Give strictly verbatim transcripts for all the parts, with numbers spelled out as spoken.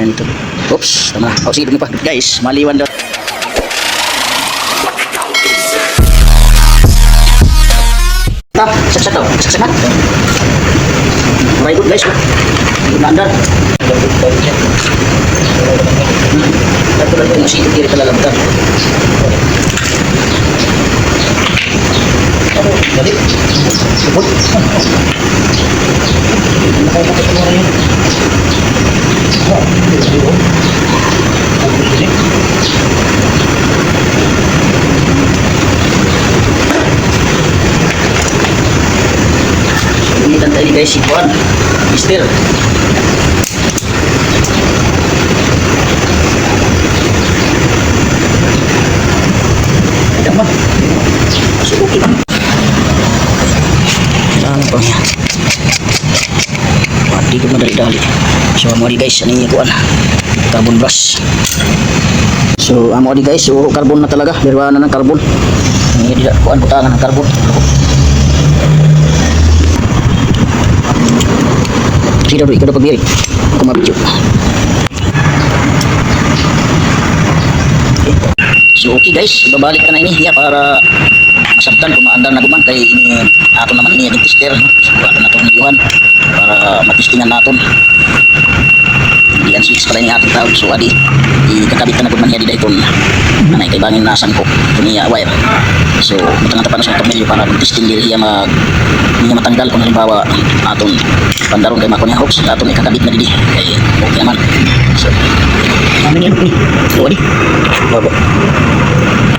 Ito. Oops, tama na. O, sige, dumi pa. Guys, maliwan daw. Ta, saksak daw. Saksak na. Very good, guys. Naandar. Ito lang yung sige, diri ka lalabtan. Dali. Subot. Initan tayo, guys, si Juan. Mister. Ano ba? Subukin. Ano pa niya? Pati ko madali-dali. So, amo di, guys, ano niya kuan? Carbon brush. So, amo di, guys, so, carbon na talaga. Diri na ng carbon. Ini di kuan, butangan ng carbon. Sige daw, ikaw daw pagdiri. Ako mabidyo. So, okay, guys, ibabalik ta na ini hiya para masabtan kon maandar na gud man kay ini aton naman ini tester, no? So, aton na ito videohan para matistingan naton. Di ang switch pala ini aton tawag. So, adi, ikakabit ta na gud man hiya dida iton. Anay kay bangin nasangko iton iya wire. So, butangan ta pa na sa tornilyo para mag-testing diri hiya mag-, niya matanggal kon halimbawa aton pandaron kay makuha niya hooks, aton ikakabit na didi. Kay okay naman. So, ano niya, ni? Tuwa di. Baba.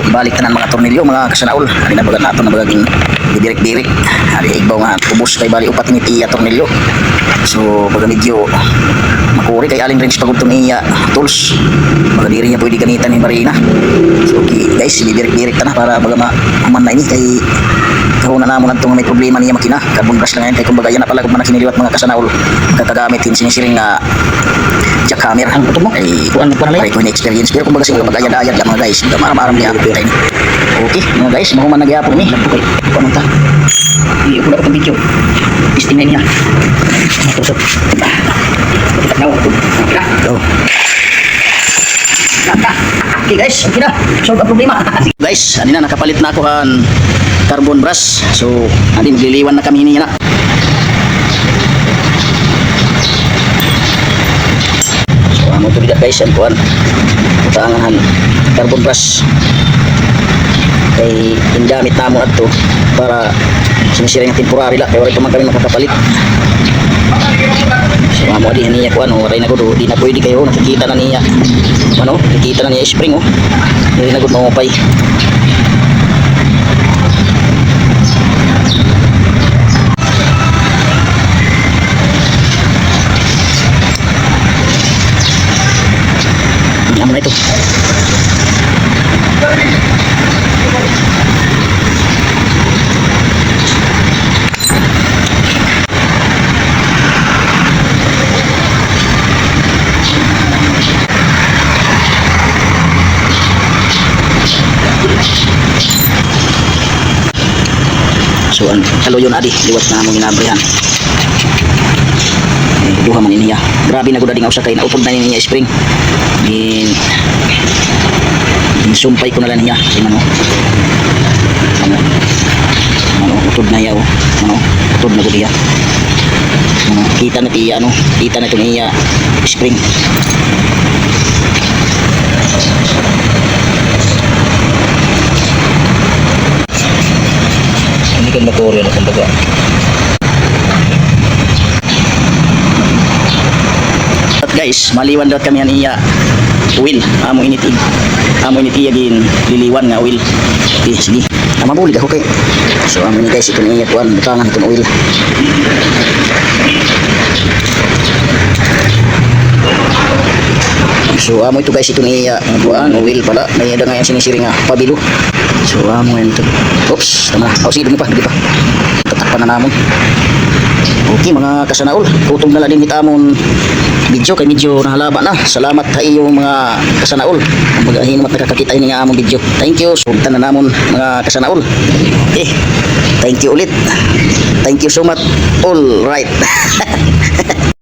Ibalik tanan mga tornilyo, mga kasanaol. Adi na baga naton na baga gin-, didirik-dirik. Adi igbaw nga, ubos kay bali upat ini iya tornilyo. So, baga medyo makuri kay Allen wrench pa gud iton iya tools. Baga diri niya pwede gamitan ni Marina. So, okay, guys, didirik-dirik ta na para baga ma-, human na ini kay kahuna namon adto nga may problema niya makina. Carbon brush la ngay-an kay kumbaga yana pa la gud man an sini liwat mga kasanaol. Kakagamit hin sinisiring nga jackhammer. An kutob mo? Ay, kuan, kuan la. Ay, kuan experience. Pero kumbaga siguro pag-ayad-ayad la mga guys. Maaram-aram niya. Okay, mga guys, mahuman na gihapon ini. Kuan ta. Hindi ko dapat ang video. Testing na niya. Matusok. Now, go. Okay guys, okay na. Solve ang problema. Guys, adi na, nakapalit na ako han carbon brush. So, adi, magliliwan na kami hini na. So, amo ito dida, guys, an kuan. Butangan han carbon brush. Kay gingamit namon adto para sinisiring nga temporary la, kay waray pa man kami makakapalit. So, amo adi, niya kuan, waray na gud, di na pwede kay, o, nakikita na niya. Ano, nakikita na niya spring, o. Diri na gud maupay. Ano na ito? So, an kaluyo na adi, liwat nga amon ginabrihan. Eh, duha man ini hiya. Grabe na gud adi nga usa kay naupod na ini hiya spring. Gin-, ginsumpay ko na la niya. Ano, ano, ano, utod na hiya, o. Ano, utod na gud hiya. Ano, kita na tiya, ano, kita na ito niya spring. Hindi ka makoryo na kumbaga. At guys, maliwan daw kami han iya oil. Amo ini it-, amo ini it iya ginliliwan nga oil. Okay, sige. Ah, mabulig ako kay. So, amo ini guys, ito na iya kuan, butangan iton oil. So, amo ito guys, ito na iya, ah, kuan, oil pala. May ada nga iya sinisiring nga pabilo. So, amo ito. Oops, tama na. O, sige, dumi pa, dumi pa. Tatakpan na namon. Okay, mga kasanaol, kutob na la dinhi it amon video kay medyo nahalaba na. Salamat ha iyo, mga kasanaol. Kumbaga, hinumat nakakakita ini nga amon video. Thank you. Sugtan na namon, mga kasanaol. Okay. Thank you ulit. Thank you so much. All right.